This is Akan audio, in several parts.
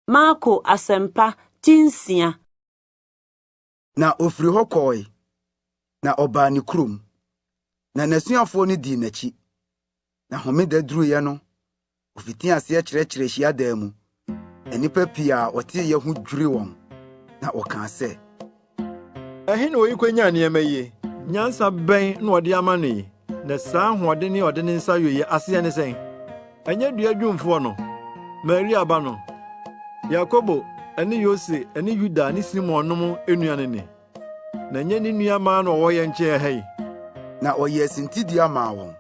Marko Asɛmpa ti nsia. Na ɔfiri hɔ kɔe, na ɔbaa ne kurom, na n'asuafoɔ no dii n'akyi. Na homeda duruiɛ no, ɔfitii aseɛ kyerɛkyerɛɛ hyiadan mu, na nnipa pii a wɔteeɛ ho dwirii wɔn, na wɔkaa sɛ, Ɛhe na oyi konyaa nneɛma yi? Nyansa bɛn na wɔde ama no yi? Na saa ahoɔdenne a ɔde ne nsa yɔ yi aseɛ ne sɛn? Ɛnyɛ dua dwumfoɔ no, Maria ba no, Yakobo ne Yose ne Yuda ne Simon nom nua no ni? Na ɛnyɛ ne nua mmaa na wɔwɔ yɛn nkyɛn ha yi? Na ɔyɛɛ sintidua maa wɔn.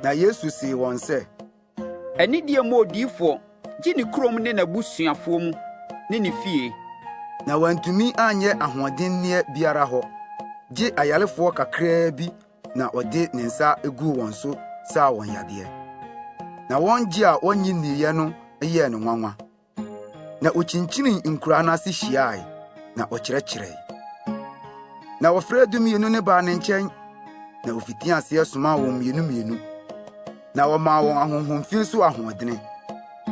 Na Yesu see wɔn sɛ, Anidie mmɔ odiyifoɔ gye ne kurom ne n'abusuafoɔ mu ne ne fie. Na wantumi anyɛ ahoɔdenneɛ biara hɔ, gye ayarefoɔ kakraa bi na ɔde ne nsa guu wɔn so saa wɔn yadeɛ. Na wɔn gye a wonnye nniiɛ no yɛɛ no nwanwa. Na okyinkyinii nkuraa no ase hyiae, na ɔkyerɛkyerɛe. Na wɔfrɛɛ Dumien no baa ne nkyɛn, na ofitii aseɛ somaa wɔn mmienu mmienu, na wɔmaa wɔn ahonhom fi so ahoɔdene.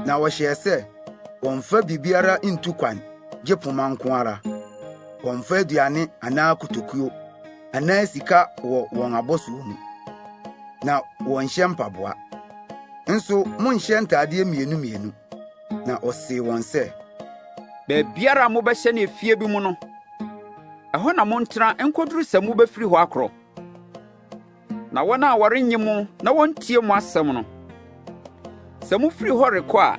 Na wɔhyɛɛ sɛ wɔmmfa biribiara ntu kwan, gye poma nko ara. Wɔmmfa aduane anaa kotokuo anaa sika wɔ wɔn abɔsoɔ mu, na wɔnhyɛ mpaboa. Nso monnhyɛ ntadeɛ mmienu mmienu. Na ɔsee wɔn sɛ, Baabiara a mobɛhyɛne efie bi mu no, ɛhɔ na montena nkɔduru sɛ mobɛfiri hɔ akorɔ. Na wɔn a wɔrennye mo na wɔntie mo asɛm no, sɛ mofiri hɔ rekɔ a,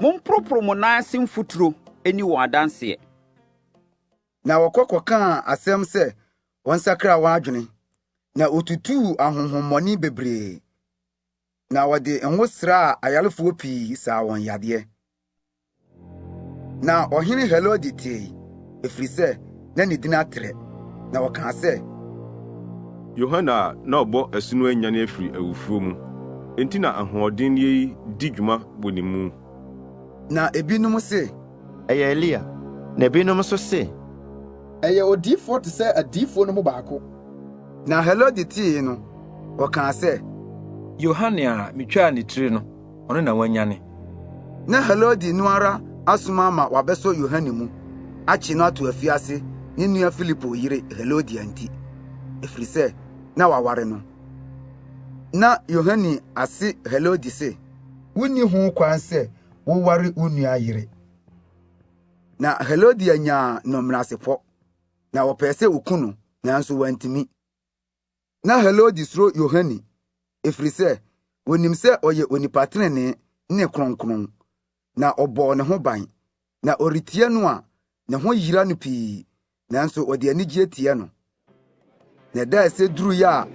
momporoporo mo nan ase mfuturo nni wɔn adanseɛ. Na wɔkɔ kɔkaa asɛm sɛ wɔnsakra wɔn adwene, na wotutuu ahonhommɔne bebree, na wɔde ngo sraa ayarefoɔ pii saa wɔn yadeɛ. Na ɔhene Herode tee, ɛfiri sɛ na ne din atrɛ, na ɔkaa sɛ, Yohane a na ɔbɔ asu no anyane afiri awufoɔ mu, enti na ahoɔdenneɛ yi di dwuma wɔ ne mu. Na ebinom se, Ɛyɛ Elia. Na ebinom nso se, Ɛyɛ odiyifo te sɛ adiyifo no mu baako. Na Herode tee no, ɔkaa sɛ, Yohane a mitwaa ne tiri no, ɔno na wanyane. Na Herode no ara asoma ama wɔabɛsɔ Yohane mu, akye no ato afiase ne nua Filipo yere Herodia nti, efiri sɛ na waware no. Na Yohane ase Herode se, Wunni ho kwan sɛ woware wo nua yere. Na Herodia nyaa no menasepɔ, na ɔpɛɛ sɛ oku no, nanso wantumi. Na Herode suro Yohane, efiri sɛ onim sɛ ɔyɛ onipa trenee ne kronkron, na ɔbɔɔ ne ho ban. Na ɔretie no a, ne ho yera no pii, nanso ɔde anigye tie no. Na da a ɛsɛ duruiɛ a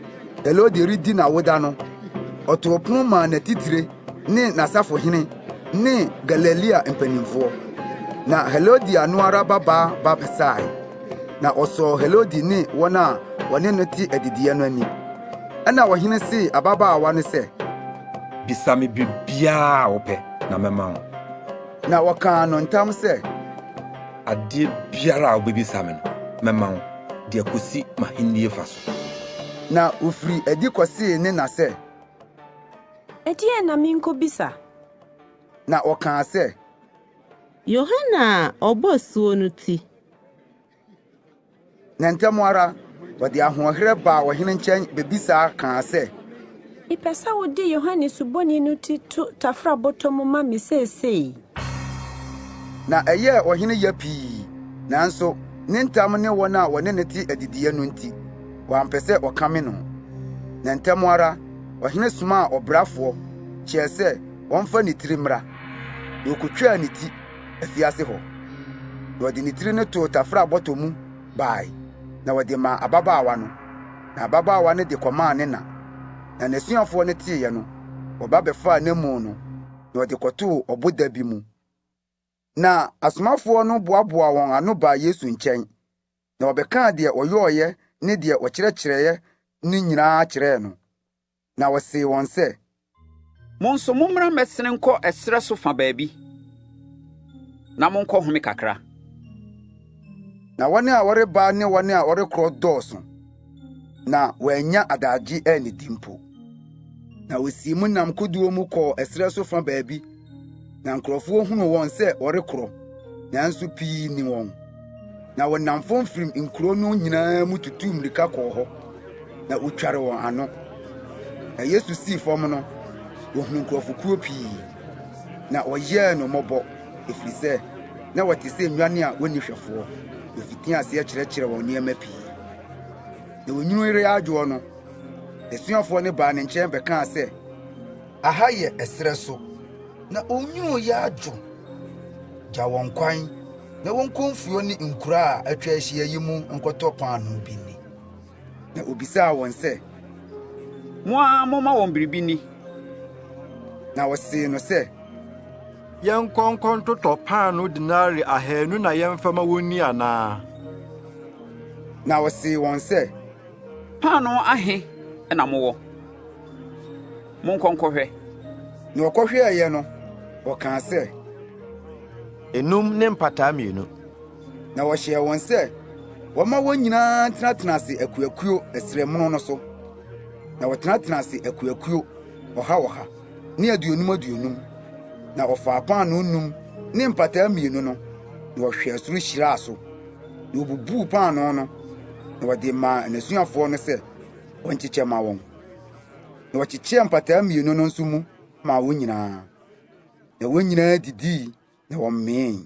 Herode redi n'awoda no, ɔtoo pono maa n'atitire ne n'asafohene ne Galilea mpanimfoɔ. Na Herodia no ara babaa ba bɛsae, na ɔsɔɔ Herode ne wɔn a wɔne no te adidiiɛ no ani. Ɛnna ɔhene see ababaawa no sɛ, Bisa me biribiara a wopɛ, na mɛma wo. Na wɔkaa no ntam sɛ, Adeɛ biara a wobɛbisa me no, mɛma wo, de akosi m'ahennie fa so. Na ofiri adi kɔsee ne na sɛ, Ɛdeɛn na menkɔbisa? Na ɔkaa sɛ, Yohane a ɔbɔ asuo no ti. Na ntɛm ara wɔde ahoɔherɛ baa ɔhene nkyɛn bebisaa kaa sɛ, Mepɛ sɛ wode Yohane Suboni no ti to tafra bɔtɔ mu ma me seesei. Na ɛyɛɛ ɔhene ya pii, nanso ne ntam ne wɔn a wɔne no te adidiiɛ no nti, wampɛ sɛ ɔkame no. Na ntɛm ara ɔhene somaa ɔbrafoɔ, kyerɛɛ sɛ wɔmfa ne tiri mmra. Na okotwaa ne ti afiase hɔ. Na ɔde ne tiri no too tafra bɔtɔ mu bae, na wɔde maa ababaawa no. Na ababaawa no de kɔmaa ne na. Na n'asuafoɔ no teeɛ no, wɔba bɛfaa n'amu no, na wɔde kɔtoo ɔboda bi mu. Na asomafoɔ no boaboaa wɔn ano baa Yesu nkyɛn, na wɔbɛkaa deɛ ɔyɔeɛ ne deɛ ɔkyerɛkyerɛeɛ no nyinaa kyerɛɛ no. Na ɔsee wɔn sɛ, Mo nso mommra mmɛsene nkɔ ɛserɛ so fa baabi na monkɔhome kakra. Na wɔn a wɔreba ne wɔn a wɔrekorɔ dɔɔso, na wɔannya adagye annidi mpo. Na wosii mu nam kodoɔ mu kɔɔ ɛserɛ so fa baabi. Na nkurɔfoɔ hunuu wɔn sɛ wɔrekorɔ, nanso pii nni wɔn. Na wɔnam fam firim nkuro no nyinaa mu tutuu mmirika kɔɔ hɔ, na wotwaree wɔn ano. Na Yesu sii fam no, ohunuu nkurɔfokuo pii, na ɔyɛɛ no mmɔbɔ, ɛfiri sɛ na wɔte sɛ nnwan a wɔnni hwɛfoɔ. Na ofitii aseɛ kyerɛkyerɛɛ wɔn nneɛma pii. Na onwunu reyɛ adwoɔ no, n'asuafoɔ no baa ne nkyɛn bɛkaa sɛ, Aha yɛ ɛserɛ so, na onwunu reyɛ adwo. Gya wɔn kwan na wɔnkɔ mfuo ne nkuraa a atwa ahyia yi mu nkɔtɔ paanoo bi nni. Na obisaa wɔn sɛ, Mo ara momma wɔn biribi nni. Na wɔsee no sɛ, Yɛnkɔ nkɔntotɔ paanoo denare ahannu na yɛmfa ma wonni anaa? Na ɔsee wɔn sɛ, Paanoo ahe na mowɔ? Monkɔ nkɔhwɛ. Na wɔkɔhwɛeɛ no, wɔkaa sɛ, Enum ne mpataa mmienu. Na wɔhyɛɛ wɔn sɛ wɔmma wɔn nyinaa ntenatena ase akuakuo ɛserɛ mono no so. Na wɔtenatenaa ase akuakuo, ɔha ɔha ne aduonum aduonum. Na ɔfaa paanoo num ne mpataa mmienu no, na ɔhwɛɛ soro hyiraa so. Na obubuu paanoo no, na ɔde maa n'asuafoɔ no sɛ wɔnkyekyɛ mma wɔn. Na ɔkyekyɛɛ mpataa mmienu no nso mu maa wɔn nyinaa. Na wɔn nyinaa didii na wɔmee.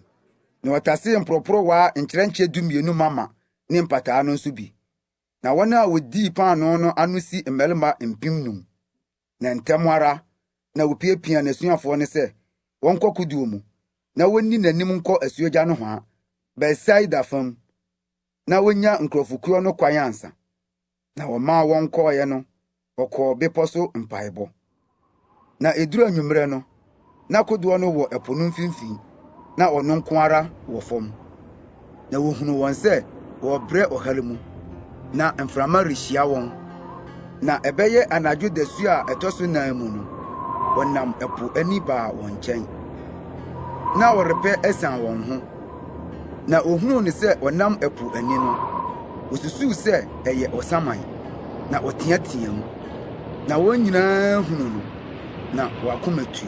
Na wɔtasee mporoporowa nkyerɛnkyɛ dumienu mama ne mpataa no nso bi. Na wɔn a wodii paanoo no ano si mmarima mpemnum. Na ntɛm ara na wopiapiaa n'asuafoɔ no sɛ wɔnkɔ kodoɔ mu na wonni n'anim nkɔ asuogya nohoa, Betsaida fam, na wonnya nkurɔfokuo no kwan ansa. Na wɔmaa wɔn kɔeɛ no, ɔkɔɔ bepɔ so mpaebɔ. Na eduru anwummerɛ no, na kodoɔ no wɔ ɛpo no mfimfini, na ɔno nko ara wɔ fam. Na wɔhunuu wɔn sɛ wɔrebrɛ ɔhare mu, na mframa rehyia wɔn. Na ɛbɛyɛ anadwo dasu a ɛtɔ so nan mu no, wɔnam ɛpo ani baa wɔn nkyɛn. Na wɔrepɛ asian wɔn ho. Na ohunuu no sɛ ɔnam ɛpo ani no, osusuw sɛ ɛyɛ ɔsaman, na ɔteɛteɛɛ mu. Na wɔn nyinaa hunuu no, na wɔn akoma tui.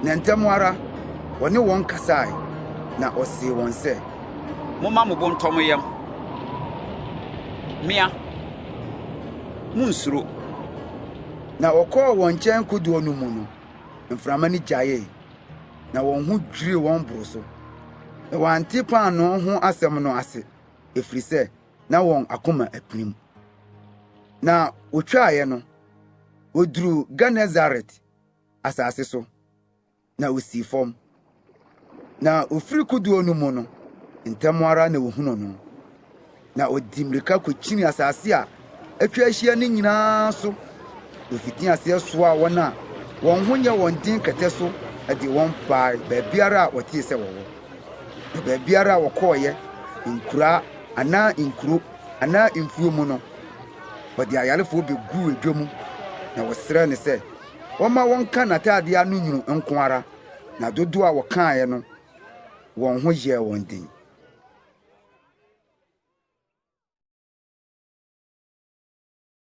Na ntɛm ara ɔne wɔn kasae, na ɔsee wɔn sɛ, Momma mo bo ntɔ mo yam. Me a, munnsuro. Na ɔkɔɔ wɔn nkyɛn kodoɔ no mu no, mframa no gyaee, na wɔn ho dwirii wɔn boroo so. Na wɔante paanoo ho asɛm no ase, ɛfiri sɛ na wɔn akoma apirim. Na wotwaeɛ no, woduruu Genesaret asase so, na osii fam. Na ofiri kodoɔ no mu no, ntɛm ara na wɔhunuu no. Na ɔde mmirika kɔkyinii asase a atwa ahyia no nyinaa so. Na ofitii aseɛ soaa wɔn a wɔn ho nyɛ wɔn den kɛtɛ so de wɔn bae baabiara a wɔtee sɛ wɔwɔ. Na baabiara a wɔkɔeɛ, nkuraa anaa nkuro anaa mfuo mu no, wɔde ayarefoɔ bɛguu dwa mu, na wɔsrɛɛ no sɛ wɔmma wɔnka n'atadeɛ ano nwunu nko ara, na dodoɔ a wɔkaeɛ no, wɔn ho yɛɛ wɔn den.